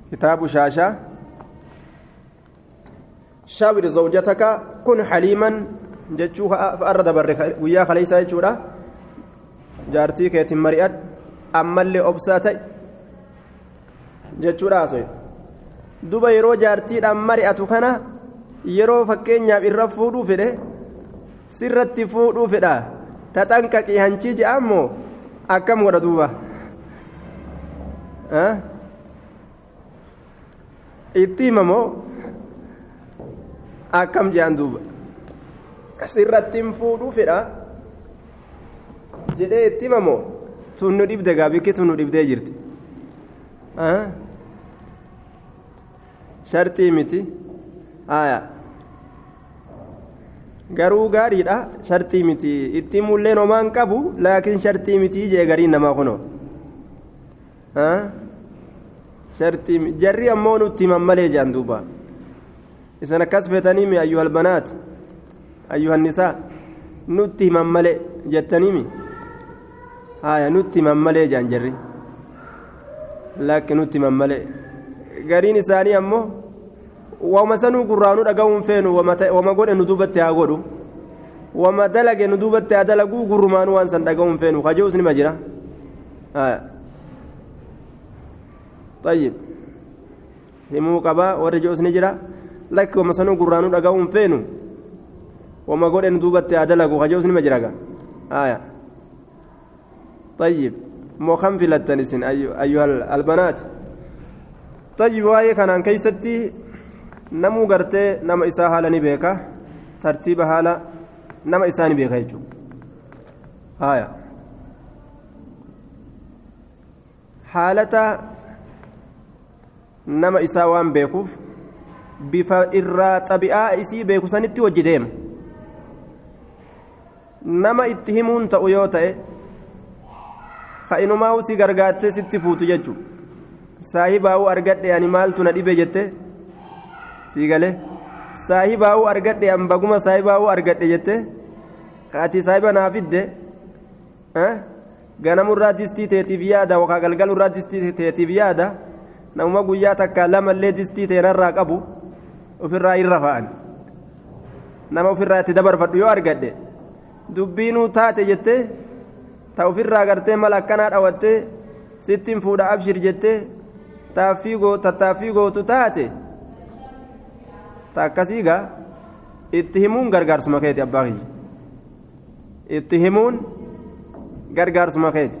Kitaabu shaashaa shaawir zawjataka kun haliiman jechuu fa'arra dabarre guyyaa kaleessaa jechuudha. Jaartii keetiin mari'adhu ammallee obsaa ta'i jechuudha haasa'e. Duba yeroo jaartiidhaan mari'atu kana yeroo fakkeenyaaf irra fuudhuu fedhe sirratti fuudhuu fedha taxanqaqii hanchii je'ammoo akkam godha duuba itti himamoo akkam je'an duuba sirratti fuudhuu fedha jedhee itti himamoo tunnu dhibde gaabikki tunnu dhibdee jirti shartii miti aya garuu gaariidha shartii miti itti mulleen homaan qabu laakiin shartii miti jee gariin namaa kunoo shartii jarri ammoo nutti himan malee jedhan duuba isan akkas feetaniimi ayyuhal banaat ayyuhan nisaa nutti himan malee jettaniimi haya nutti himan malee jedhan jarri laakiin nutti himan malee gariin isaanii ammoo wama sanuu gurraanuu dhaga'uun feenu wama godhe nu duubatti haa godhu wama dalage nu duubatti haa dalaguu gurrumaanuu waan san dhaga'uun feenu kaje'us nima jira طيب himuu qabaa warri je'us ni jira lakki wama sanuu gurraanuu dhaga'uun feenu wama godhe nu duubatti haa dalagu kaje'us nima jira gaa طيب moo kam filattan isin ayyuhal albanaat طيب waa'ee kanaan keeysatti namuu gartee nama isaa haala ni beeka tartiiba haala nama isaa ni beeka jechuudha haya haalata nama isaa waan beekuuf bifa irraa xabi'aa isii beeku sanitti wajji deema nama itti himuun ta'u yoo ta'e ka inumaa si gargaartee sitti fuutu jechuudha saahibaa'uu argadhe ani maaltu na dhibe jette sii galee saahibaa'uu argadhe an baguma saahibaa'uu argadhe jette ati saahiba naa fidde ganamurraa distii teetiif yaada yookaan galgalurraa distii teetiif yaada namuma guyyaa takka lamallee distii teenarraa qabu ofirraa irra fa'an nama ofirraa itti dabarfadhu yoo argadhe dubbiinuu taate jette ta ofirraa gartee mala akkanaa dhawattee sittiin fuudha abshir jette tattaaffii gootu taate ta akkasii gaa itti himuun gargaarsuma keeti abbaa kiyya itti himuun gargaarsuma keeti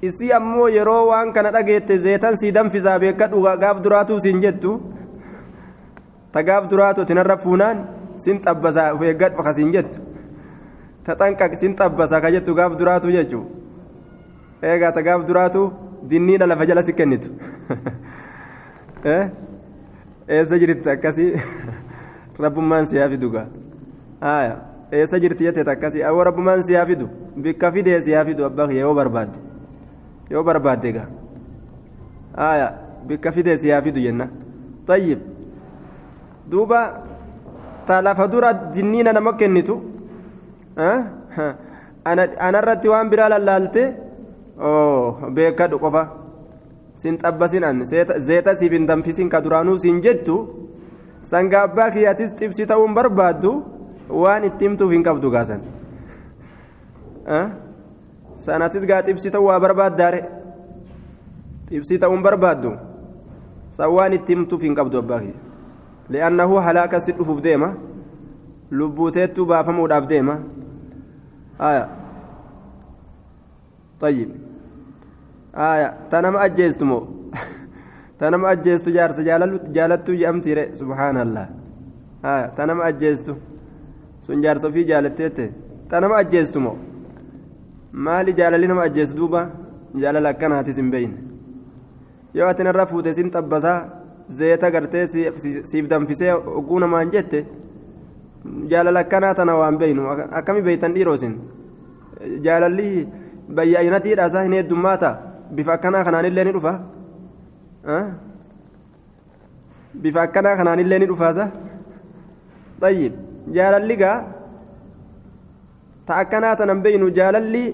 isii ammoo yeroo waan kana dhageette zeetan sii danfisaa beekadhu gaaf duraatuu siin jettu ta gaaf duraatu tinarra fuunaan sin xabbasaa of eeggadhu ka siin jettu ta xanqaq sin xabbasaa ka jettu gaaf duraatu jechuu eegaa ta gaaf duraatu dinniidha lafa jala si kennitu eessa jirti akkasii rabbummaan si haa fidu gaa haya eessa jirti jette akkasii awwa rabbummaan si haa fidu bikka fidee si haa fidu abbaa kiyya yoo barbaadde gaa haya bikka fidee si haa fidu jenna tayyib duuba ta lafa dura dinniina nama kennitu anarratti waan biraa lallaalte beekadhu qofa sin xabbasin an zeeta siif hin danfisin ka duraanuu siin jettu sanga abbaa kiyyaatis xibsi ta'uun barbaaddu waan itti himtuuf hin qabdu gaasan sanatis gaa xibsi ta'uu waa barbaaddaare xibsii ta'uun barbaaddu san waan itti himtuuf hin qabdu abbaa kiyya li'annahu halaaka si dhufuuf deema lubbuuteettuu baafamuudhaaf deema aya طيب آية تنم أجيستمو تنم أجيستو جارس جالتو جأمتي سبحان الله آية تنم أجيستو سن جارس في جالتيت تنم أجيستمو مالي جاللي نم أجيس دوبا جالل كان هاتي بين yoo ati narra fuute sin xabbasaa zeeta gartee siif danfisee oguu namaan jette jaalala akkanaa tana waan beeynu akkami beeytan dhiiroo isin jaalalli bayyaa'inatiidha isaa hin heddummaata bifa akkanaa kanaanillee ni dhufa bifa akkanaa kanaanillee ni dhufaasa tayyib jaalalli gaa ta akkanaa tanan beeynu jaalalli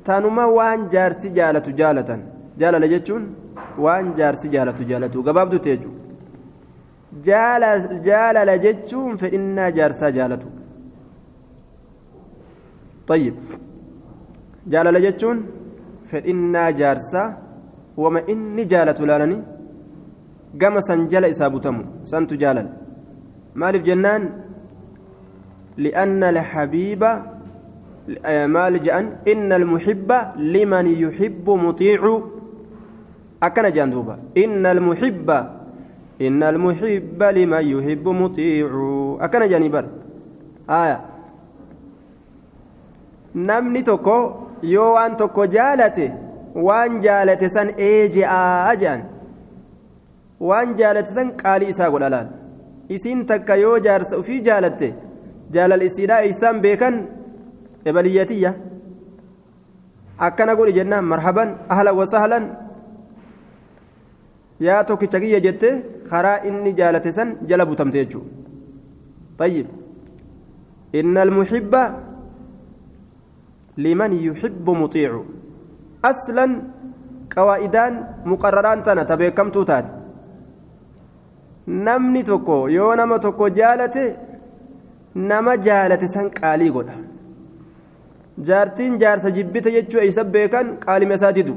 tanuma waan jaarsi jaalatu jaalatan Jaalala jechuun waan jaarsi jaalatu jaalatu gabaabduu ta'e jechuudha. Jaalala jechuun fedhinnaa jaarsaa jaalatu. Tayyib. Jaalala jechuun fedhinnaa jaarsaa wama inni jaalatu laalanii gama san jala isaa butamu santu jaalala. Maaliif jennaan li'anna alhabiiba maal je'an inna almuhibba liman yuhibbu mutiicu akkana je'an duuba inna almuhibba liman yuhibbu mutiicu akkana je'anii bar aya namni tokko yoo waan tokko jaalate waan jaalate san eeje'aa je'an waan jaalate san qaalii isaa godha laal isiin takka yoo jaarsa ufii jaalatte jaalal isiidhaa isaan beekan ebaliyyatiyya akkana godhi jennaan marhaban ahlan wasahlan yaa tokkicha kiyya jette karaa inni jaalate san jala butamte jechuudha. Tayyib inna almuhibba liman yuhibbu mutiicu aslan qawaa'idaan muqarraraan tana ta beekamtuu taate namni tokko yoo nama tokko jaalate nama jaalate san qaalii godha. Jaartiin jaarsa jibbite jechuu isa beekan qaalima isaa didu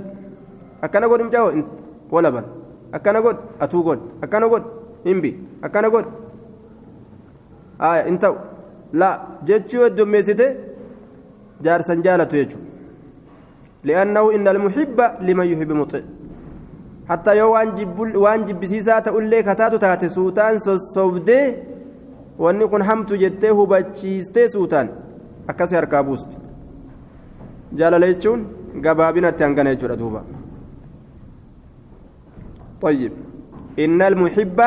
akkana godhi mucaa walaban akkana godhi atuu godhi akkana godhi himbi akkana godhi aya in ta'u laa jechuu heddummeessite jaarsan jaalatu jechuudha. Li'annahu inna almuhibba liman yuhibbu muti hatta yoo waan jibbisiisaa ta'ullee kataatu taate suutaan sossobdee wanni kun hamtu jettee hubachiistee suutaan akkasii harkaa buusti. Jaalala jechuun gabaabinatti hangana jechuudha duuba. طيب إن المحب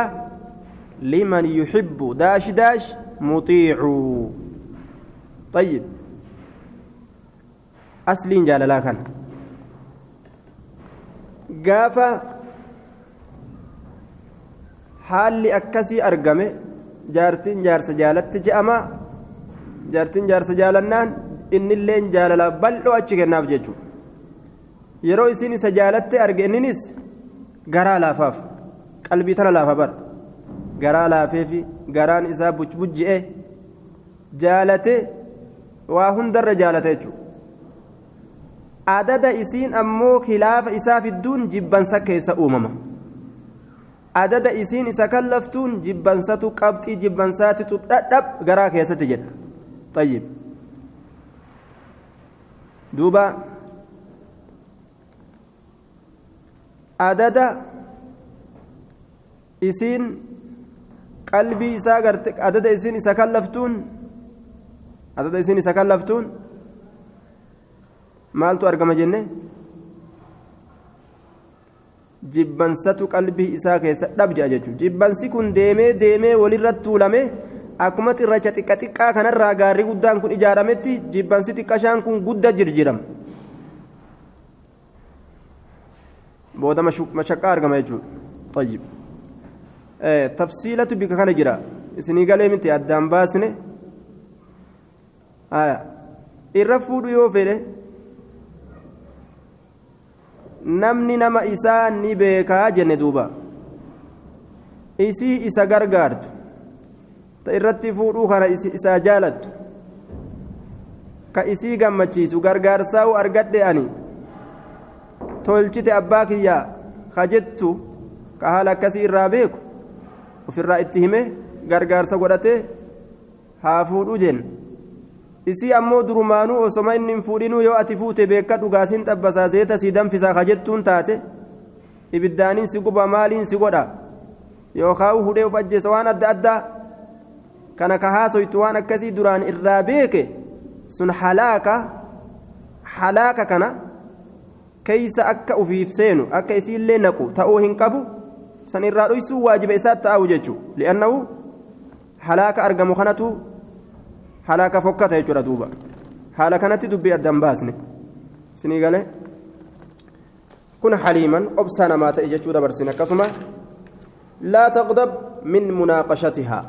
لمن يحب داش داش مطيع. طيب أسلين جاللا كان قافة حال أكسي أرقمي جارتين جارس جالت جأما جارتين جارس جالنان inni illeen jaalala bal'oo achi kennaaf jechuudha. Yeroo isiin isa jaalatte arge inninis garaa laafaaf qalbii tana laafa bara garaa laafeefi garaan isaa bujji'e jaalate waa hundarra jaalate jechuudha. Adada isiin ammoo kilaafa isaa fidduun jibbansa keessa uumama. Adada isiin isa kallaftuun jibbansatu qabxii jibbansaatitu dhadhab garaa keessatti jedha. Tayyib. Duuba adada isiin qalbii isaa garte adada isiin isa kallaftuun maaltu argama jenne jibbansatu qalbii isaa keessa dhabja jechuudha. Jibbansi kun deemee deemee walirratti tuulame akkuma xirracha xiqqa xiqqaa kanarraa gaarri guddaan kun ijaarametti jibbansi xiqqashaan kun guddaa jirjirama. Booda mashaqqaa argama jechuudha. Tayyib. Tafsiilatu bika kana jira. Isinii galee miti addaan baasne. Irra fuudhu yoo fedhe namni nama isaa ni beekaa jenne duuba. Isii isa gargaartu. Irratti fuudhuu kana isaa jaalattu ka isii gammachiisu gargaarsaa'u argadhe ani tolchite abbaa kiyyaa ka jettu ka haala akkasii irraa beeku ofirraa itti hime gargaarsa godhate haa fuudhuu jenna. Isii ammoo durumaanuu osoma inni hin fuudhinuu yoo ati fuute beekadhu gaasiin xabbasaa zeeta sii danfisaa ka jettuun taate ibiddaaniin si guba maaliin si godha yookaan hudhee of ajjeesa waan adda addaa kana ka haasoytu waan akkasii duraan irraa beeke sun halaaka kana keeysa akka ufiif seenu akka isiillee naqu ta'uu hin qabu san irraa dhoysuu waajiba isaa ta'u jechuudha. Li'annahu halaaka argamu kanatu halaaka fokkata jechuudha duuba. Haala kanatti dubbii addaan baasne isinii galee kun haliiman obsaa namaa ta'e jechuu dabarsine akkasuma laa taqdab min munaaqashatihaa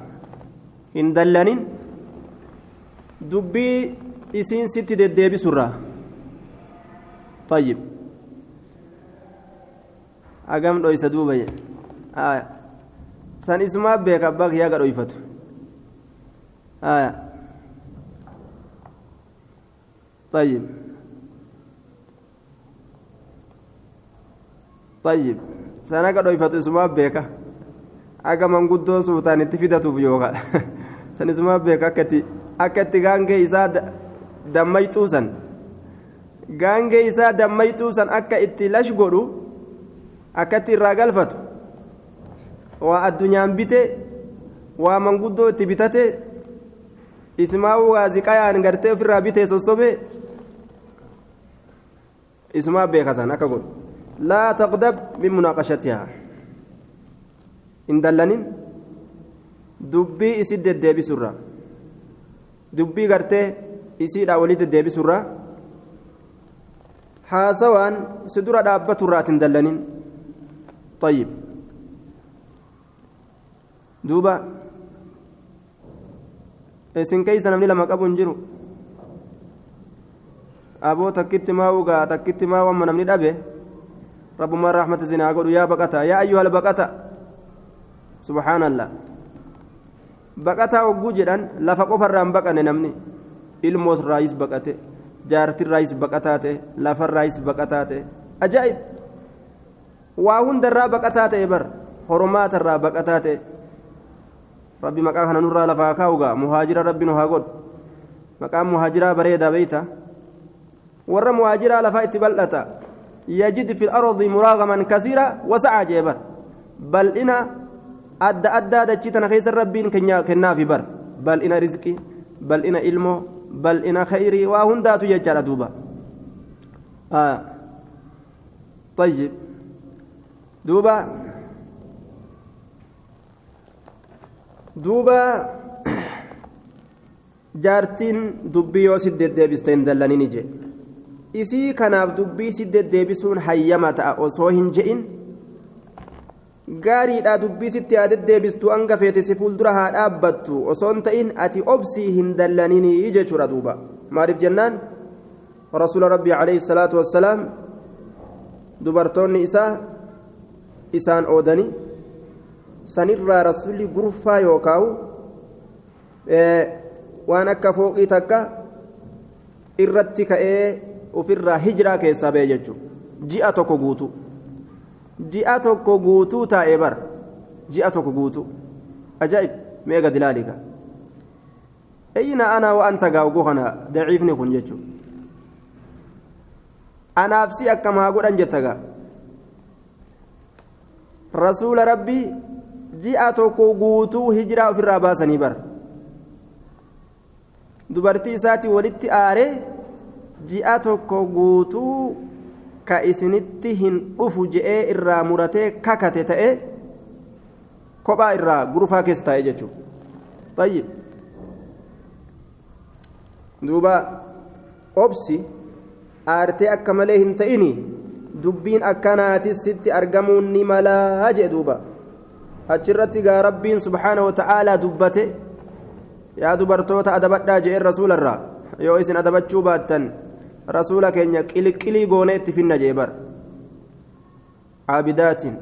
hin dallanin dubbii isiin sitti deddeebisurraa. طيب Hagam dhoysa duuba jee san isumaa beeka abbaa kiyyaa ga dhoyfatu. طيب طيب sana ga dhoyfatu isumaa beeka aga manguddoo suutaan itti fidatuuf yookaan san isumaa beeka akka itti gaangee isaa dammayxuu san gaangee isaa dammayxuu san akka itti lash godhu akka itti irraa galfatu waa addunyaan bite waa manguddoo itti bitate ismaa waaziqayaan gartee ofirraa bitee sossobe isumaa beeka san akka godhu laa taqdab min munaaqashatihaa hin dallanin dubbii isi deddeebisurra dubbii gartee isiidhaa walii deddeebisurra haasawaan si dura dhaabbaturraa ati hin dallanin. طيب duuba isin keeysa namni lama qabu hin jiru aboo takkitti maa ugaa takkitti maa wamma namni dhabe rabbumaan rahmata isin haa godhu yaa baqata yaa ayyuhal baqata subhaanallah baqataa hogguu jedhan lafa qofarraa hin baqane namni ilmoosraayis baqate jaartirraayis baqataa ta'e lafarraayis baqataa ta'e ajaa'ib waa hundarraa baqataa ta'e bar hormaatarraa baqataa ta'e rabbi maqaa kana nurraa lafaa kaa'ugaa muhaajira rabbi nu haa godhu maqaan muhaajiraa bareedaa beeyta warra muhaajiraa lafaa itti bal'ata yajid fi lardi muraagaman kasiira wasacaa jee bar bal'ina adda addaa dachii tana keessa rabbiin kennaafi bar bal'ina rizqi bal'ina ilmoo bal'ina khayrii waa hundaatu jechaadha duuba. طيب duuba duuba jaartiin dubbii yoo si deddeebiste hin dallanini jee isii kanaaf dubbii si deddeebisuun hayyama ta'a osoo hin je'in gaariidha dubbii sitti haa deddeebistu hanga feete si fuuldura haa dhaabbattu osoo hin ta'in ati obsii hin dallanini jechuudha duuba maaliif jennaan rasuula rabbii alayhi salaatu wassalaam dubartoonni isaa isaan oodanii sanirraa rasuulli gurfaa yookaan waan akka fooqii takka irratti ka'ee ofirraa hijiraa keessaa ba'e jechuudha ji'a tokko guutuu ji'a tokko guutuu taa'ee bara ji'a tokko guutuu ajaa'ib mee gadi ilaali gaa eeyina anaa waan tagaa'u kana daciifni kun jechuudha anaaf si akkam haa godhan jetta gaa rasuula rabbii ji'a tokko guutuu hijiraa ofirraa baasanii bara dubartii isaatii walitti aaree ji'a tokko guutuu ka isinitti hin dhufu je'ee irraa muratee kakate ta'e kophaa irraa gurufaa keessa taa'e jechuudha. Tayyib duuba obsi aartee akka malee hin ta'ini dubbiin akkanaatis sitti argamuun ni malaa jee duuba achirratti gaa rabbiin subhaana wa ta'aalaa dubbate yaa dubartoota adabadhaa je'een rasuularraa yoo isin adabachuu baattan rasuula keenya qiliqilii goone itti finna jee bar caabidaatin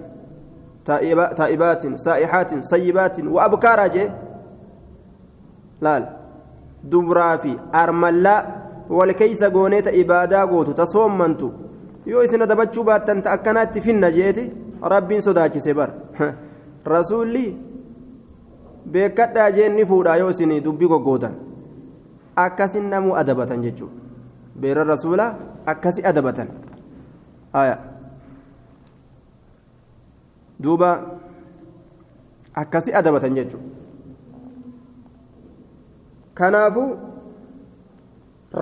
taa'ibaatin saa'ixaatin sayyibaatin wa abkaaraa jee laal dubraa fi armallaa wal keeysa goonee ta ibaadaa gootu ta soommantu yoo isin adabachuu baattan ta akkanaatti finna jeeti rabbiin sodaachise bar rasuulli beekadhaa jeen ni fuudhaa yoo isin dubbii goggootan akkasin namuu adabatan jechuudha beera rasuula akkasi adabatan aya duuba akkasi adabatan jechuudha kanaafu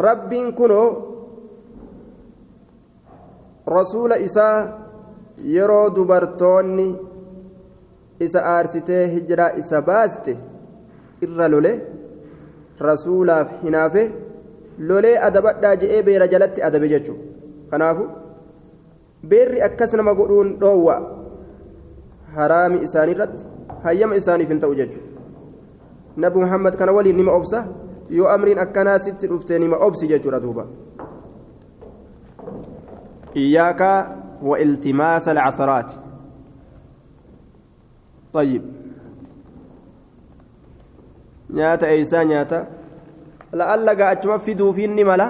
rabbiin kunoo rasuula isaa yeroo dubartoonni isa aarsitee hijiraa isa baaste irra lole rasuulaaf hinaafe lolee adabadhaa je'ee beera jalatti adabe jechuudha kanaafu beerri akkas nama godhuun dhoowwa haraami isaaniirratti hayyama isaaniif hin ta'u jechuudha nabi muhammad kana waliin nima obsa yoo amriin akkanaa sitti dhufte nima obsi jechuudha duuba iyyaaka wa iltimaasa alcasaraati Tayyib nyaata eeysaa nyaata la'alla gaa achuma fiduufiin ni mala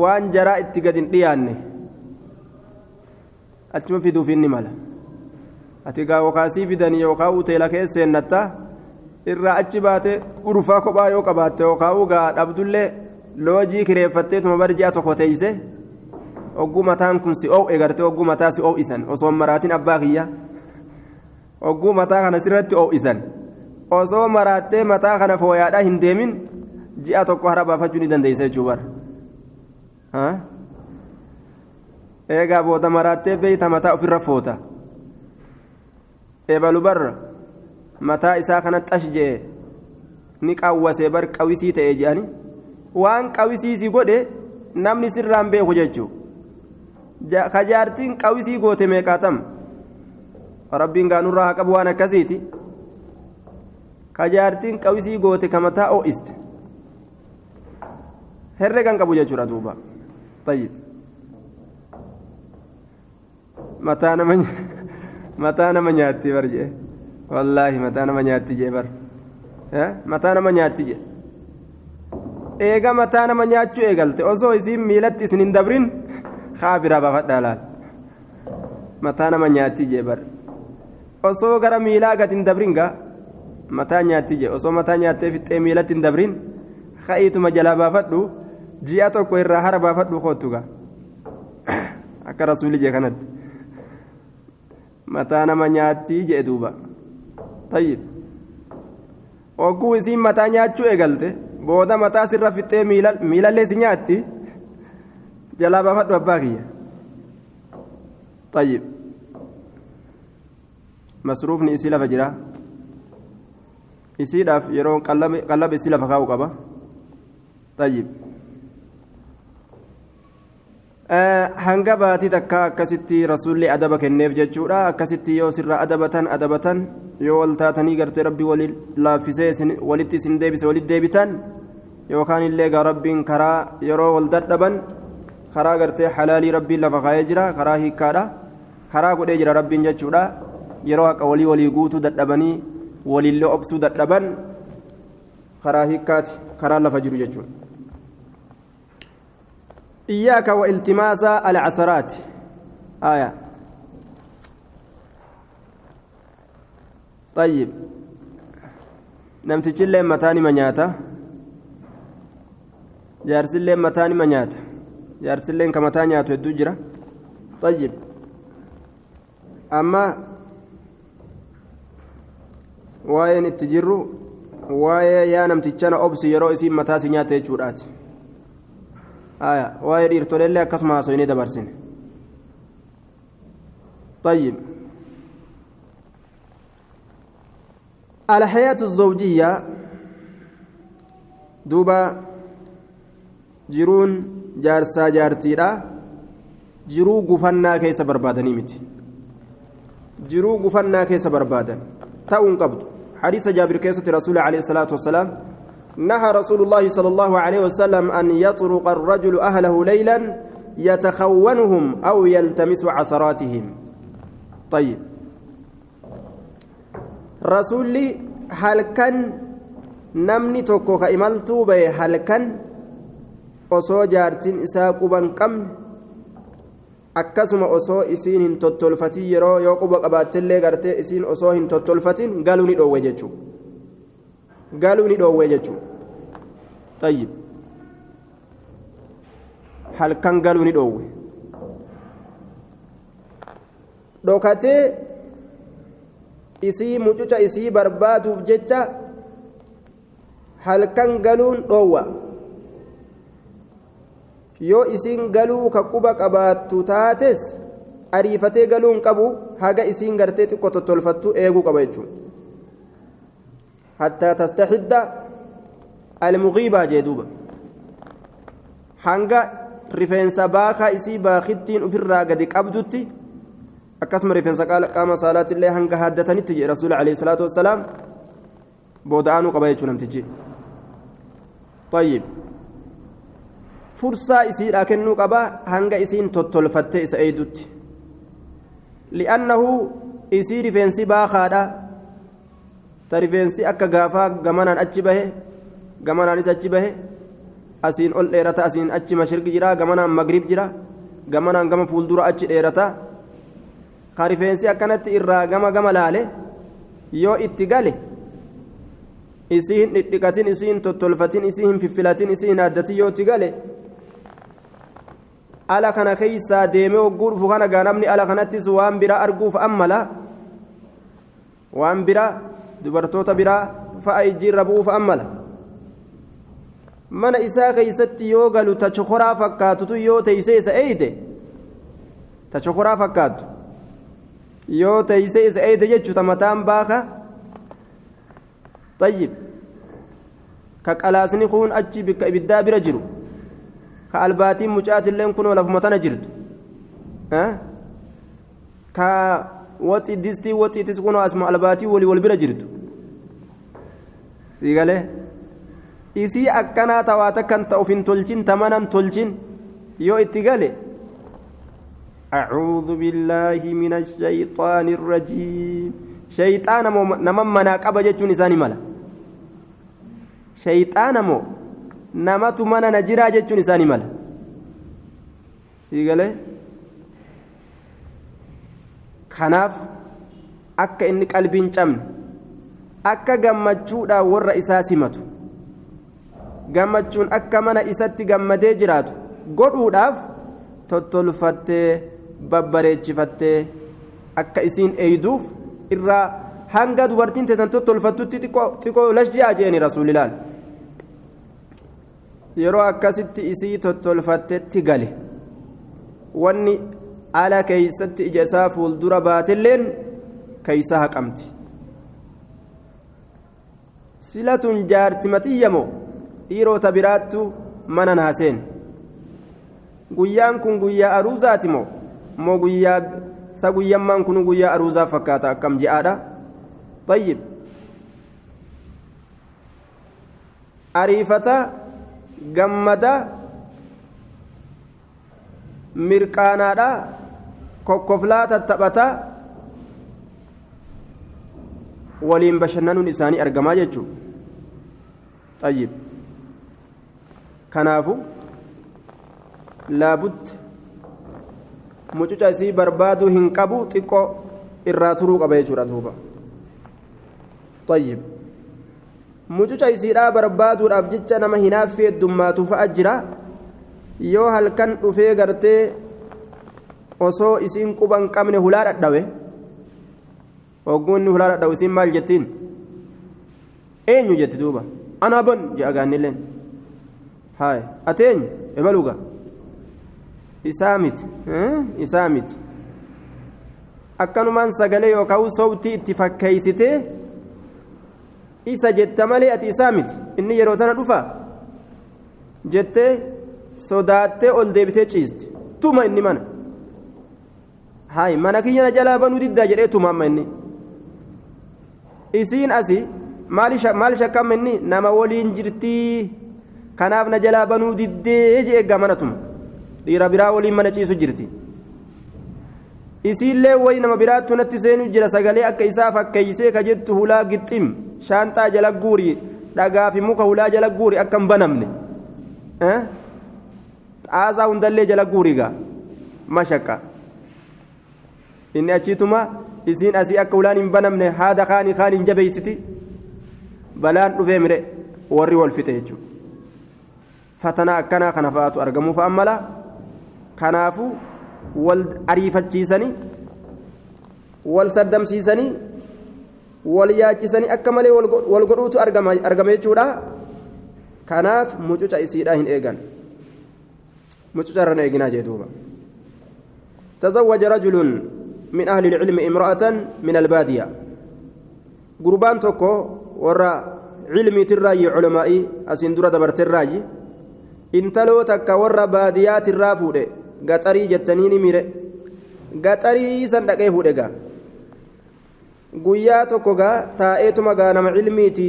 waan jaraa itti gad hin dhiyaanne achuma fiduufiin ni mala ati gaa yookaasii fidanii yookaan hoteela keessa seennatta irraa achi baate urfaa kophaa yoo qabaatte yookaan gaa dhabdullee loojii kireeffatteetuma bar ji'a tokko teeyse ogguu mataan kun si oo'e gartee ogguu mataa si oo'isan osoo maraatiin abbaa kiyya ogguu mataa kana sirratti oo'isan osoo maraattee mataa kana fooyaadhaa hin deemin ji'a tokko hara baafachuu ni dandeessa jechuu bara eegaa booda maraattee beeyta mataa ofirra foota eebalu barra mataa isaa kana xash je'e ni qawwasee bar qawisii ta'e je'ani waan qawisiisi godhe namni sirraan beeku jechuu ka jaartiin qawisii goote meeqaatam rabbiin gaanurraa haa qabu waan akkasiiti ka jaartiin qawisii goote ka mataa oo'iste herregan qabu jechuudha duuba tayyib mataa nama nyaatti bar jee wallaahi mataa nama nyaatti jee bar mataa nama nyaatti jee eega mataa nama nyaachuu eegalte osoo isiin miilatti isin hin dabrin haa biraa baafadhaa laal mataa nama nyaatti jee bar osoo gara miilaa gad hin dabrin gaa mataa nyaatti jee osoo mataa nyaattee fixxee miilatti hin dabrin ha'iituma jalaa baafadhu ji'a tokko irraa hara baafadhu kootu gaa akka rasuulli jee kanatti mataa nama nyaatti jee duuba tayyib ogguu isiin mataa nyaachuu eegalte booda mataa sirra fixxee miilallee si nyaatti jalaa baafadhu abbaa kiyya tayyib masruufni isii lafa jira isiidhaaf yeroo qallaba isii lafa kaa'u qaba tayyib hanga baatii takka akkasitti rasuulli adaba kenneef jechuudha akkasitti yoo sirra adabatan yoo wal taatanii gartee rabbi wali laaffisee walitti isin deebise walitti deebitan yookaan illee gaa rabbiin karaa yeroo wal dadhaban karaa gartee halaalii rabbiin lafa kaa'ee jira karaa hiikkaadha karaa godhee jira rabbiin jechuudha yeroo haqa walii walii guutuu dadhabanii walillee obsuu dadhaban karaa hiikkaati karaa lafa jiru jechuudha. إياك والتماس العثرات آية طيب نمتجل متاني منياتا جارسل متاني منياتا جارسل كمتاني الدجرة طيب أما waa'een itti jirru waa'ee yaa namtichana obsi yeroo isiin mataa si nyaate jechuudhaati waa'ee dhiirtoleellee akkasuma haasoyinee dabarsine طيب الحياة الزوجية دوبا jiruun jaarsaa jaartiidha jiruu gufannaa keessa barbaadanii miti jiruu gufannaa keessa barbaadan ta'uun qabdu حديث جابر كيسة رسول عليه الصلاة والسلام نهى رسول الله صلى الله عليه وسلم أن يطرق الرجل أهله ليلا يتخونهم أو يلتمس عثراتهم طيب رسولي هل كان نمني توكو كإمالتو بي هل كان osoo jaartiin isaa quban qabne akkasuma osoo isiin hin tottolfatin yeroo yoo quba qabaattellee gartee isiin osoo hin tottolfatin galuu ni dhoowwe jechuu galuu ni dhoowwe jechuu tayyib halkan galuu ni dhoowwe dhokatee isii mucuca isii barbaaduuf jecha halkan galuun dhoowwa yoo isiin galuu ka quba qabaattu taates ariifatee galuun qabu haga isiin gartee xiqqoo tottolfattu eeguu qaba jechuudha hattaa tastaxidda almuqiibaa jee duuba hanga rifeensa baakaa isii baakittiin ofirraa gadi qabdutti akkasuma rifeensa qaama saalaatillee hanga haaddatanitti jedhe rasuula alayhi salaatu wassalaam booda'aanuu qaba jechuudha namtichi tayyib fursaa isiidhaa kennuu qaba hanga isiin tottolfattee isa eeydutti li'annahu Isii rifeensi baakaadha ta rifeensi akka gaafaa gamanaan achi bahe gamanaanis achi bahe asiin ol dheerata asiin achi mashriqi jira gamanaan magrib jira gamanaan gama fuuldura achi dheerata ka rifeensi akkanatti irraa gama gama laale yoo itti gale isii hin dhidhiqatin isii hin tottolfatin isii hin fiffilatin isii hin aaddatin yoo itti gale ala kana keeysaa deemee hogguu dhufu kana gaa namni ala kanattis waan biraa arguuf ammala waan biraa dubartoota biraa fa'a ijjiirra bu'uuf ammala mana isaa keeysatti yoo galu ta chokoraa fakkaatutu yoo teeysee isa eeyde ta chokoraa fakkaattu yoo teeysee isa eeyde jechuu ta mataan baaka tayyib ka qalaasni kun achi bikka ibiddaa bira jiru ka albaatiin mucaatilleen kunoo lafuma tana jirtu ka waxii distii waxiitis kunoo asuma albaatii walii wal bira jirtu siigalee isii akkanaa tawaa takkan ta ufin tolchin ta manan tolchin yoo itti gale أعوذ بالله من الشيطان الرجيم شيطان نما منا قبا جچون إساني ملا شيطان مو namatu mana na jiraa jechuun isaanii mala siigalee kanaaf akka inni qalbiin cabne akka gammachuudhaan warra isaa simatu gammachuun akka mana isatti gammadee jiraatu godhuudhaaf tottolfattee babbareechifattee akka isiin eeyduuf irraa hanga dubartiin teessan tottolfattutti xiqqoo lashji'aa jeeni rasuulilaal yeroo akkasitti isii tottolfattetti gale wanni ala keeysatti ija isaa fuuldura baatelleen keeysa haqamti silatun jaartimatiyya moo dhiirota biraattu mana naaseen guyyaan kun guyyaa aruuzaati moo moo guyyaa sa guyyammaan kun guyyaa aruuzaa fakkaata akkam je'aadha tayyib ariifata gammada mirqaanaadha kokkoflaa tattaphata waliin bashannanuun isaanii argamaa jechuu tayyib kanaafu laabut mucuca isii barbaaduu hin qabu xiqqoo irraa turuu qaba jechuudha duuba tayyib mucuca isiidhaa barbaaduudhaaf jecha nama hinaaffii heddummaatu fa'a jira yoo halkan dhufee gartee osoo isiin quba hin qabne hulaa dhadhawe hogguunni hulaa dhadhawe isiin maal jettiin eenyu jetti duuba anaa ban je'a gaannilleen haay ati eenyu ebaluga isaa miti isaa miti akkanumaan sagalee yookaan sobtii itti fakkeessitee isa jetta malee ati isaa miti inni yeroo tana dhufa jettee sodaattee ol deebitee ciisti tuma inni mana haay mana kiyya na jalaa banuu diddaa jedhee tuma amma inni isiin asi maal shakkamma inni nama waliin jirtii kanaaf na jalaa banuu diddee jee eeggaa mana tuma dhiira biraa waliin mana ciisu jirti isiillee wayi nama biraattu natti seenuu jira sagalee akka isaa fakkeeysee ka jettu hulaa gixxim shaanxaa jala guuri dhagaa fi muka hulaa jala guuri akka hin banamne xaasaa hundallee jala guuri gaa mashaqqa inni achiituma isiin asii akka hulaan hin banamne haada kaanii kaan hin jabeeysiti balaan dhufee mire warri wal fixe jechuudha fatanaa akkanaa kana fa'aatu argamuu fa'aan mala kanaafuu wal ariifachiisanii wal saddamsiisanii wal yaachisanii akka malee wal godhuutu argama jechuudha kanaaf mucuca isiidhaa hin eegan mucuca irra hin eeginaa jee duuba تزوج رجل من أهل العلم امرأة من البادية قربان توكو ورا علمي تراي علمائي أسندورة دبرت الراجي intaloo takka warra baadiyaatirraa fuudhe gaxarii jettaniini mire gaxarii san dhaqee fuudhe gaa guyyaa tokko gaa taa'eetuma gaa nama cilmiiti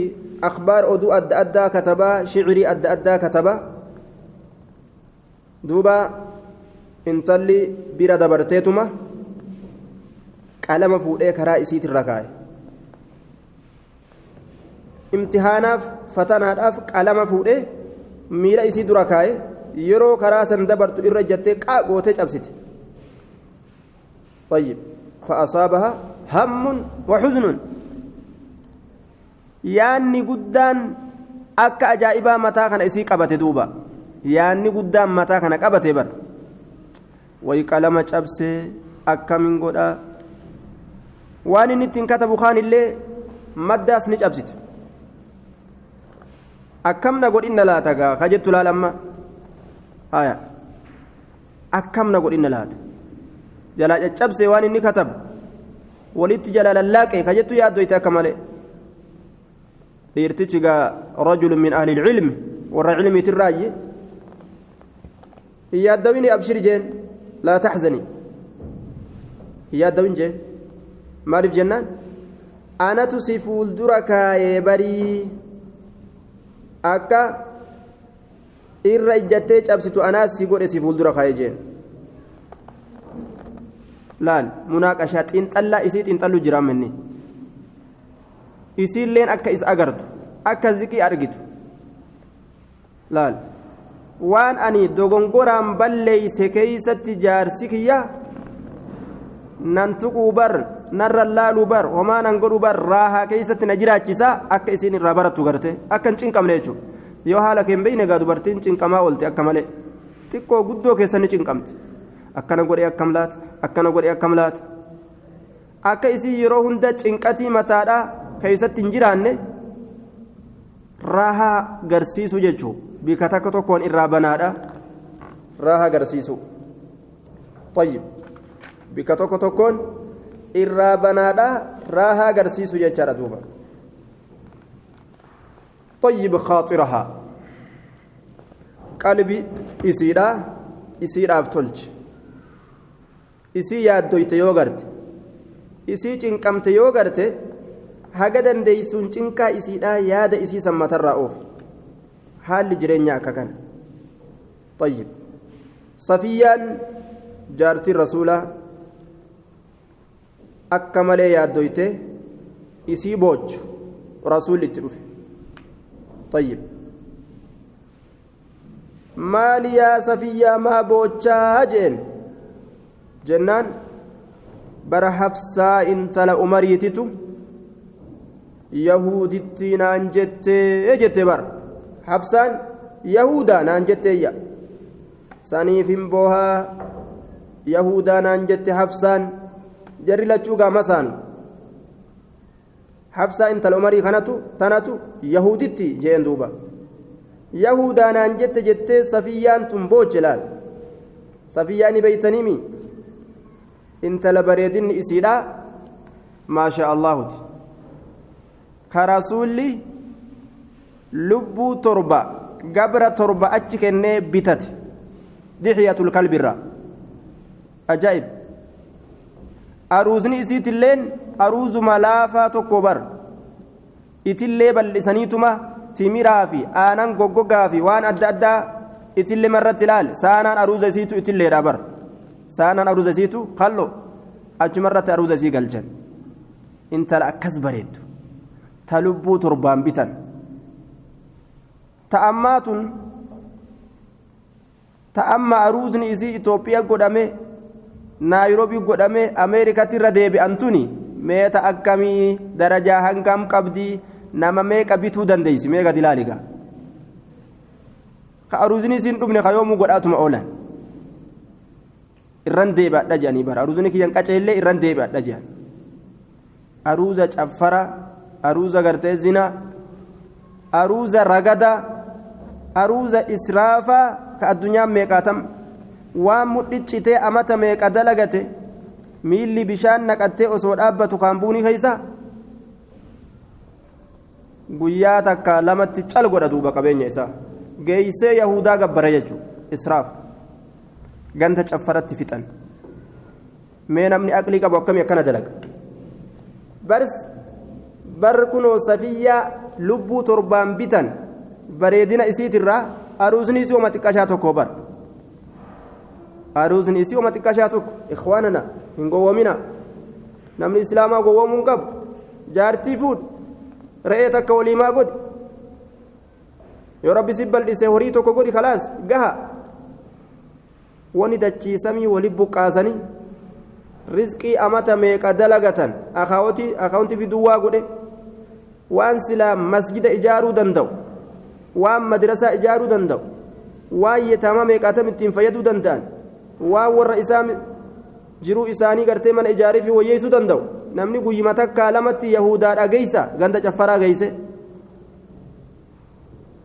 akhbaar oduu adda addaa katabaa shicirii adda addaa katabaa duuba intalli bira dabarteetuma Qalama fuudhee karaa isiitirra kaa'e. Imtihaanaaf fatanaadhaaf qalama fuudhee miila isii dura kaa'e yeroo karaa san dabartu irra jettee qaa gootee cabsite. طيب فأصابها هم وحزن yaanni guddaan akka ajaa'ibaa mataa kana isii qabate duuba yaanni guddaan mataa kana qabate bar way qalama cabsee akkamiin godhaa waan inni ittiin katabu kaan illee maddaas ni cabsite akkam na godhinna laata gaa ka jettu laal amma haya akkam na godhinna laata jalaa caccabsee waan inni katabu walitti jalaa lallaaqe ka jettu yaaddoyte akka malee dhiirtichi gaa rajulun min ahli ilcilmi warra cilmiitirraayye hin yaaddawini abshir jeen laa taxzanii hin yaaddawin jeen maaliif jennaan anatu si fuuldura kaayee barii akka irra ijjattee cabsitu anaas si godhe si fuuldura kaayee jeen laal munaaqashaa xiinxallaa isii xiinxallu jiraam inni isiilleen akka isa agartu akka ziqii argitu laal waan ani dogongoraan balleeyse keeysatti jaarsi kiyya nan tuquu bar narra laaluu bar homaa nan godhuu bar raahaa keeysatti na jiraachisa akka isiin irraa barattu garte akka hin cinqamne jechuudha yoo haala kee hin beekne egaa dubartiin cinqamaa oolte akka malee xiqqoo guddoo keessa ni cinqamte akkana godhee akkam laata akkana godhee akkam laata akka isiin yeroo hunda cinqatii mataadhaa keeysatti hin jiraanne raahaa garsiisuu jechuudha bika takka tokkoon irraa banaadha raahaa garsiisuu tayyib bika tokko tokkoon irraa banaadha raahaa garsiisuu jechaadha duuba tayyib khaaxirahaa qalbii isiidhaa isiidhaaf tolche isii yaaddoyte yoo garte isii cinqamte yoo garte haga dandeeysuun cinqaa isiidhaa yaada isii sammatarraa oofu haalli jireenyaa akka kana tayyib safiyyaan jaartiin rasuulaa akka malee yaaddoyte isii boochu rasuulli itti dhufe tayyib maali yaa safiyyaa maa boochaa jeen jennaan bara Hafsaa intala Umariititu yahuditti naan jettee jette bar Hafsaan yahudaa naan jetteeyya saniif hin boohaa yahudaa naan jette Hafsaan jarri lachuu gaamasaan Hafsaa intala Umarii kanatu tanatu yahuditti jeen duuba yahudaa naan jette jettee safiyyaan tun booche laal safiyyaani beeytaniimi intala bareedinni isiidha maasha Allaahuti ka rasuulli lubbuu torba gabra torba achi kennee bitate dixiyatul kalbirraa ajaa'ib aruuzni isiitilleen aruuzuma laafaa tokko bar itillee bal'isaniituma timiraa fi aanan goggogaa fi waan adda addaa itillee marratti ilaal saanaan aruuza isiitu itilleedha bar saanaan aruuza isiitu kallo achumarratti aruuza isii galchan intala akkas bareeddu ta lubbuu torbaan bitan ta ammaa tun ta amma aruuzni isii Itoophiyaa godhame Naayiroobii godhame Ameerikaatti irra deebi'an tuni meeta akkamii darajaa hangam qabdii nama meeqa bituu dandeessi meeqa ilaaliga ka aruuzni isiin dhumne ka yoomuu godhaatuma oolan irran deebi'adha jedhanii bara aruuzni kiyyan qaceellee irran deebi'adha jedhan aruuza caffara aruuza gartee zina aruuza ragada aruuza israafaa ka addunyaan meeqaatam waan mudhiccitee amata meeqa dalagate miilli bishaan naqattee osoo dhaabbatu kaambuunii keeysa guyyaa takka lamatti cal godha duuba qabeenya isaa geeysee yahudaa gabbara jechuu israaf ganta caffaratti fixan mee namni aqlii qabu akkamii akkana dalaga bars bar kunoo safiyyaa lubbuu torbaan bitan bareedina isiitirraa aruusni isii oma xiqqashaa tokko bar aruusni isii oma xiqqashaa tokko ikhwaanana hin gowwomina Namni islaamaa gowwoomuu hin qabu. Jaartii fuudhu, re'ee takka waliimaa godhi. Yoo rabbi si bal'ise horii tokko godhi, kalaas gaha. Wani dachiisamii wali buqqaasanii rizqii amata meeqa dalagatan akaawuntii fi duwwaa godhe. Waan silaa masjida ijaaruu danda'u, waan madrasaa ijaaruu danda'u, waan yetaama meeqaatam ittiin fayyaduu danda'an, waan warra isaa jiruu isaanii gartee mana ijaarii fi wayyeessuu danda'u. Namni guyyuma takkaa lamatti yahudaadha geessa, ganda caffaraa geesse.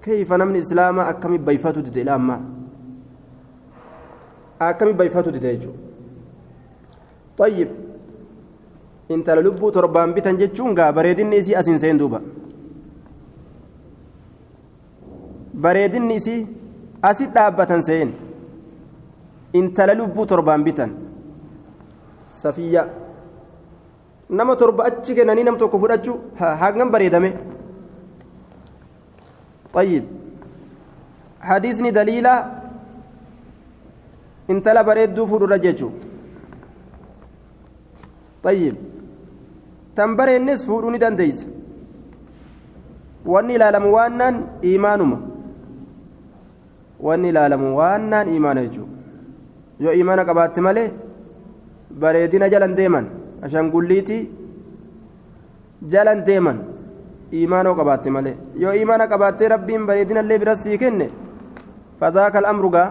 Kayfa namni islaamaa akkami bayfatu dide? Ilaa akkami bayfatu dide jechuudha. Tayyib, intala lubbuu torbaan bitan jechuun gaa bareedinni isii asiin seen duuba. Bareedinni isii asi dhaabbatan seen. Intala lubbuu torbaan bitan Safiyya nama torba achi kennanii nam tokko fudhachuu hangam bareedame. طيب، حديثني دليلا intala bareedduu fuudhurra jechuu. طيب، tan bareennes fuudhuu ni dandeeysa. Wanni ilaalamu waannaan iimaanuma, wanni ilaalamu waannaan iimaana jechuu. Yoo iimaana qabaatte malee bareedina jalan deeman, ashangulliitii jalan deeman. Iimaanoo qabaatte malee, yoo iimaana qabaattee rabbiin bareedina illee biras sii kenne, fazaaka al'amru gaa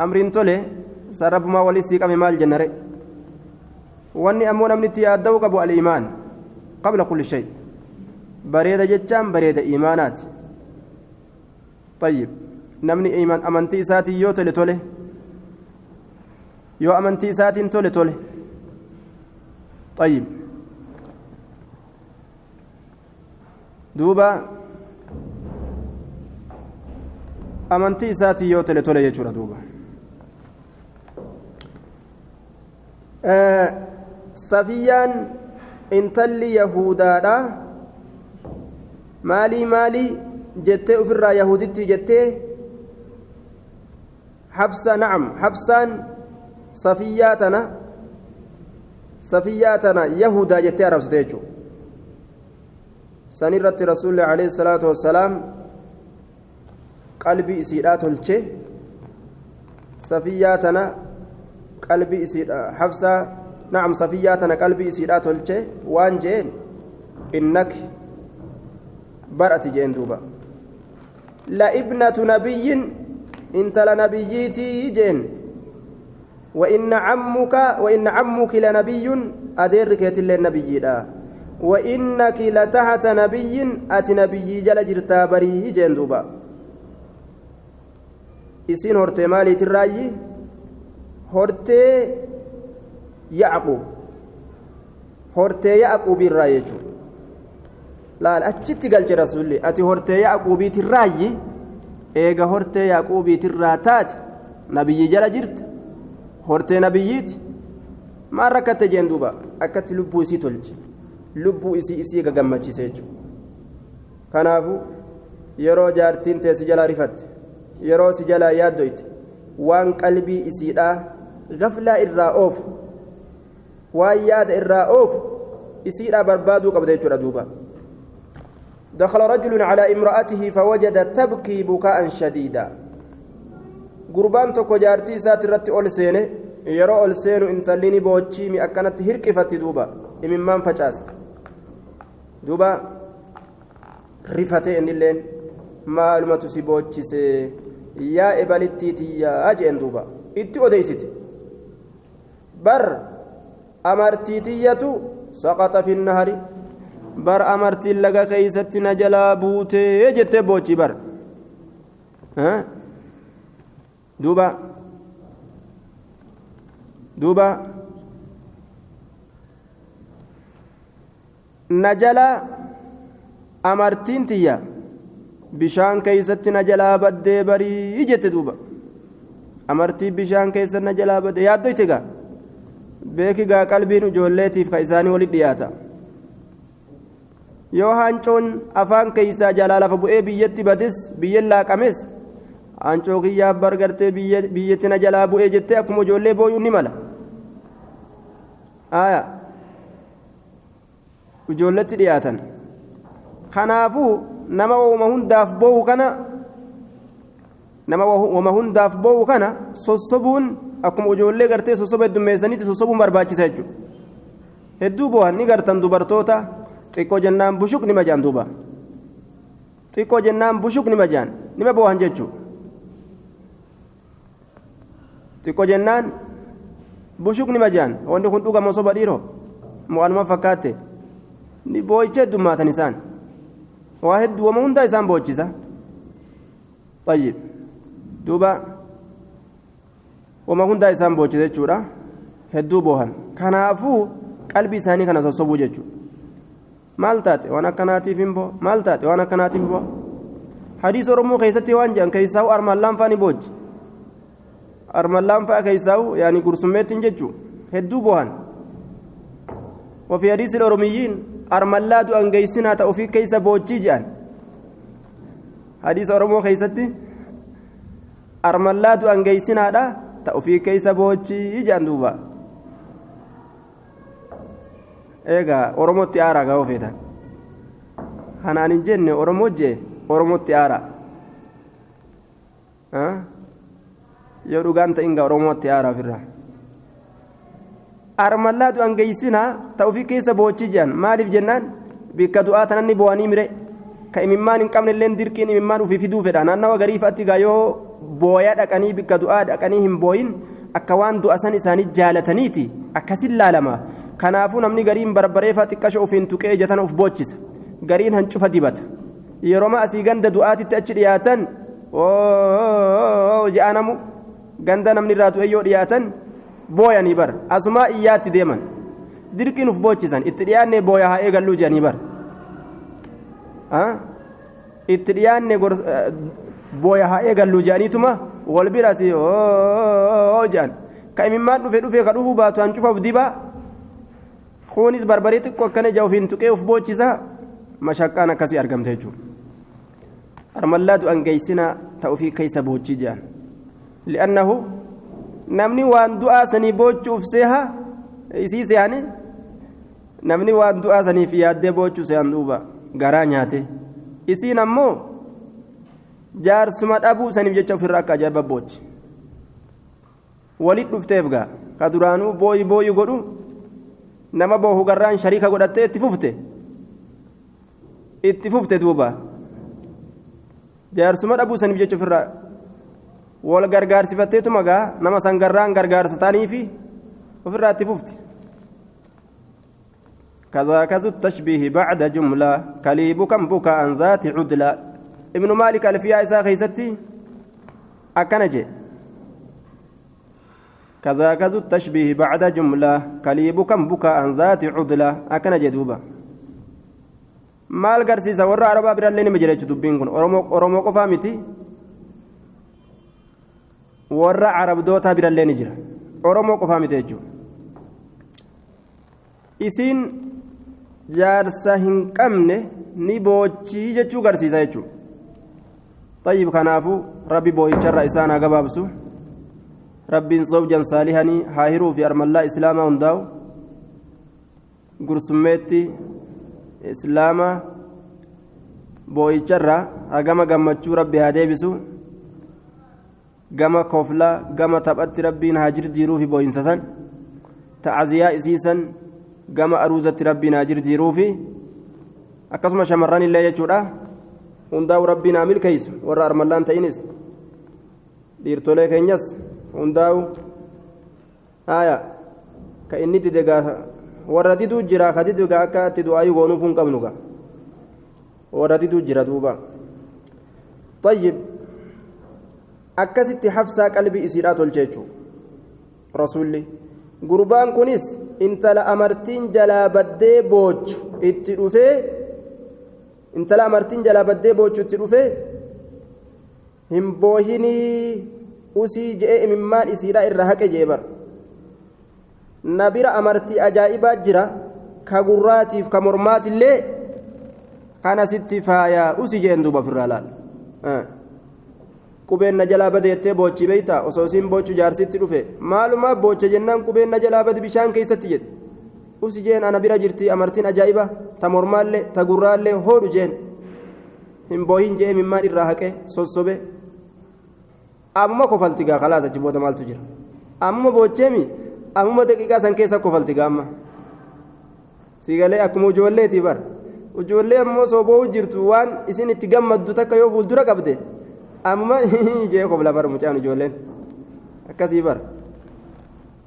amriin tole san rabbumaa walii sii qabe maal jennare. Wanni ammoo namni itti yaadda'uu qabu al-iimaan qabla kulli shay. Bareeda jechaan bareeda iimaanaati. Tayyib, namni iimaan amantii isaatiin yoo tole tole, yoo amantii isaatiin tole tole. Tayyib, duuba amantii isaatiin yoo tole tole jechuudha duuba. Safiyyaan intalli yahudaadha maalii maalii jettee ofirraa yahuditti jettee Habsa, na'am, Habsaan Safiyyaa tana, Safiyyaa tana yahudaa jettee arabsite jechuudha. San irratti rasuulli alayhi salaatu wassalaam qalbii isiidhaa tolche. Safiyyaa tana qalbii isiidha, Habsaa, na'am, Safiyyaa tana qalbii isiidhaa tolche. Waan jeen, innaki bar'ati jeen duuba la ibnatu nabiyyin, intala nabiyyiitii jeen. وإن عمك لنبي، أدير كيتل النبي دا، وإنك لتحت نبي، أتي نبي جل جرتا بري جeen duuba. Isiin hortee maaliitirraayi? Hortee Yacquub, hortee Yacquubiirraa jechuudha. Laal, achitti galche rasuulli, ati hortee Yacquubiitirraayi. Eega hortee Yacquubiitirraa taate nabiyyi jala jirta, hortee nabiyyiiti, maal rakkatte jeen duuba. Akkatti lubbuu isii tolche, lubbuu isii isii gagammachiise jechuudha. Kanaafu yeroo jaartiin tee si jalaa rifatte, yeroo si jalaa yaaddoyte, waan qalbii isiidhaa gaflaa irraa oofu, waan yaada irraa oofu isiidhaa barbaaduu qabda jechuudha duuba. دخل رجل على امرأته فوجد تبكي بكاء شديدا. Gurbaan tokko jaartii isaati irratti ol seene. Yeroo ol seenu intalli boochii mi akkanatti hirqifatti duuba, imimmaan facaaste duuba. Rifatee innilleen, maalumatu si boochise yaa ebalittii tiyyaa jeen duuba. Itti odeysite, bar amartii tiyyatu saqaxa fi nahari, bar amartiin laga keeysatti na jalaa buutee jettee boochii bar duuba. Duuba na jala amartiin tiyya bishaan keeysatti na jalaa baddee barii jette duuba. Amartii bishaan keessa na jalaa badde yaaddoyte gaa. Beeki gaa, qalbiin ijoolleetiif ka isaanii walit dhiyaata. Yoo hancoon afaan keeysaa jalaa lafa bu'ee biyyatti badis, biyyen laaqames, hancoo kiyyaa bar gartee biyyatti na jalaa bu'ee jettee akkuma ijoollee booyuun ni mala. Aya, Ijoolletti dhiyaatan. Kanaafuu nama wama hundaaf boo'u kana nama wama hundaaf boo'u kana sossobuun akkuma ijoollee gartee sossoba heddummeessanitti sossobuun barbaachisa jechuudha. Hedduu boo'an ni gartan dubartoota xiqqoo jennaan bushuq nima jaan duuba. Xiqqoo jennaan bushuq nima jaan nima boo'an jechuudha. Xiqqoo jennaan bushuq nima jaan wanni kun dhugama soba dhiiroo mo'anuma fakkaatte ni boo'icha heddummaatan isaan. Waa hedduu wama hundaa isaan boochisa. Tayyib duuba wama hundaa isaan boochisa jechuudha. Hedduu boohan kanaafuu qalbii isaanii kana sossobuu jechuudha. Maal taate waan akkanaatiif hin boo maal taate waan akkanaatiif hin boo hadiis Oromoo keessatti waan jedhan keessaa'u armaan fa'aa ni booji armaan fa'aa keessaa'u yaani gursummeettiin jechuudha hedduu boohan. وفي حديث الأوروميين أرملا دو أنجيسنا تأوفي كيس بوجي جان حديث أورومو كيستي أرملا دو أنجيسنا دا تأوفي كيس بوجي جان دوبا إيجا أورومو تيارا غاو فيتا هنان جن أورومو جي أورومو تيارا ها يروغان تإنغا أورومو تيارا فيرا armallaa du'an geessinaa ta'uu fi keessa boochi jedhan maaliif jennaan bikka du'aa tananni bo'anii mire ka imimmaan hin qabne illeen dirqiin imimmaan ofii fiduu fedha naannawa gariifaatti gaa yoo booyaa dhaqanii bikka du'aa dhaqanii hin booyin akka waan du'a san isaanii jaalataniiti akkasin laalama kanaafuu namni gariin barbareefaa xiqqasho ofiin tuqee ija tana of boochisa gariin hancufa dibata yerooma asii ganda du'aatitti achi dhiyaatan je'anamu ganda namni irraa du'e yoo dhiyaatan booyanii bar asumaa iyyaatti deeman dirqiin uf boochisan itti dhiyaanne booya haa eegalluu jedhanii bar itti dhiyaanne booya haa eegalluu jedhaniituma wal biraasi jedhan ka imimmaan dhufe dhufe ka dhufuu baatu hancufa uf dibaa kunis barbaree xiqqoo akkana ija ofiin tuqee uf boochisa mashaqqaan akkasii argamte jechuudha armallaa du'an geessinaa ta'uufii keessa boochii jedhan li'annahu namni waan du'aa sanii boochuuf seeha isii seehani namni waan du'aa saniif yaaddee boochuu seehan duuba garaa nyaate isiin ammoo jaarsuma dhabuu saniif jecha ofirraa akka ajaa'iba boochi walit dhufteef gaa ka duraanuu booyi booyi godhu nama boohu garraan shariika godhattee itti fufte duuba jaarsuma dhabuu saniif jecha ofirraa wal gargaarsifatteetuma gaa nama san garraan gargaarsa ta'aniifi ofirraa itti fufti. كذاك ذو التشبيه بعد جملة كليب كم بكاء ذات عدلة ابن مالك الفيا إسا خيستي أكنجي كذاك ذو التشبيه بعد جملة كليب كم بكاء ذات عدلة أكنجي دوبا maal garsiisa warra arabaa biraallee nima jira jechuudha dubbiin kun oromoo qofaa miti warra arabdootaa biraallee ni jira oromoo qofaa miti jechuudha isiin jaarsa hin qabne ni boochii jechuu garsiisa jechuudha tayyib kanaafuu rabbi boo'icharra isaan haa gabaabsu rabbiin zawjan saalihanii haa hiruu fi armallaa islaamaa hundaa'u gursummeetti islaama boo'icharra hagama gammachuu rabbi haa deebisu gama koflaa gama taphatti rabbiin haa jirjiiruu fi boo'insa san ta'aziyaa isiisan gama aruuzatti rabbiin haa jirjiiruu fi akkasuma shamarran illee jechuudha hundaa'u rabbiin haa milkeessu warra armallaan ta'inis dhiirtolee keenyas hundaa'u haaya ka inni dide warra diduu jira ka didu akka itti du'aayii goonuuf hin qabnu ga warra diduu jira duuba tayyib akkasitti hafsaa qalbii isiidhaa tolche jechuudha rasuulli gurbaan kunis intala amartiin jalaa baddee boochu itti dhufee intala amartiin jalaa baddee boochu itti dhufee hin boohinii usii je'ee imimmaan isiidhaa irra haqe jee bara nabira amartii ajaa'ibaa jira ka gurraatiif ka mormaatillee kana sitti faayaa usii jeen duuba ofirraa laal qubeen na jalaa bade jettee boochi beeyta osoo isiin boochu jaarsitti dhufe maalumaa boocha jennaan qubeen na jalaa bade bishaan keessatti jedhe Usi jeen ana bira jirti amartiin ajaa'iba ta mormaallee ta gurraallee hoodhu jeen hin boohin jee mimmaan irraa haqee sossobe ammuma kofalti gaa khalaas achi booda maaltu jira ammuma boocheemi ammuma daqiiqaa san keessa kofalti gaa amma siigalee akkuma ijoolleetii bar ijoollee ammoo sooboo jirtu waan isin itti gammaddu takka yoo fuuldura qabde ammuma jee kofla bar mucaan ijoolleen akkasii bar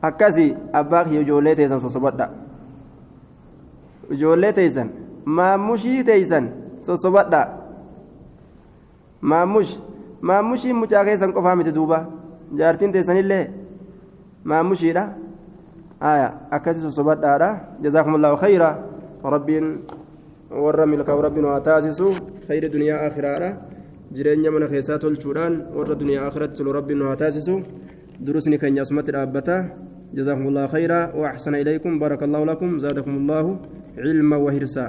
akkasii abbaa kiyya ijoollee teessan sossobadha ijoollee teessan maammushii teessan sossobadha maammush maammushiin mucaa keessan qofaa miti duuba jaartiin teessanillee maammushiidha aya akkasii sossobadhaadha jazaakumullahu khayra rabbiin warra milkaa'u rabbiin waa taasisu khayri duniyaa akhiraadha jireenya mana keessaa tolchuudhaan warra duniyaa akhiratti tolu rabbiin waa taasisu درسني كان يصمت الأبتا جزاكم الله خيرا وأحسن إليكم بارك الله لكم زادكم الله علما وهرسا.